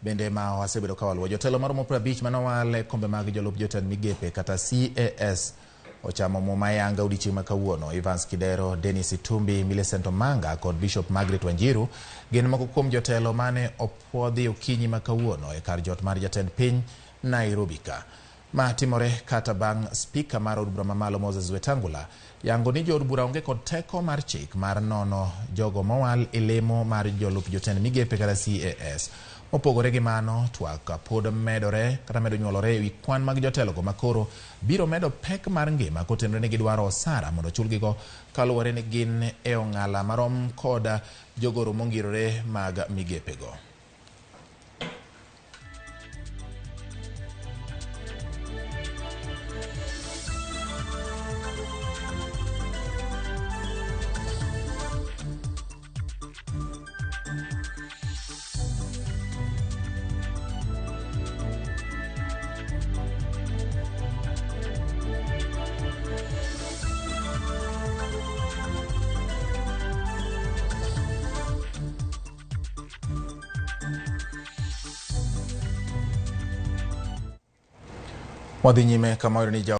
Bende ma wasebedo ka waluwo jotelo maromo 50 manowal e kombe mag jolup jotend migepe kata CAS ochamo muma e anga odiochieng' ma kawuono. Evans Kidero, Dennis Itumbi, Millicent Omanga kod Bishop Margaret Wanjiru gin moko kuom jotelo mane opuodhi okinyi ma kawuono e kar jot mar jatend piny Nairobi ka. Ma timore kata bang' spika mar od bura mamalo Moses Wetangula yango ni jood bura onge kod teko mar chik mar nono jogo mowal e lemo mar jolup jotend migepe kata CAS. Mopogore gi mano, twak pod medore kata medo nyuolore ewi kwan mag jotelogo makoro biro medo pek mar ngima kotenore ni gidwaro osara mondo chulgigo kaluwore ni gin e ong'ala marom kod jogoro mongirore mag migepego. Wadhi nyime kama wayudo ni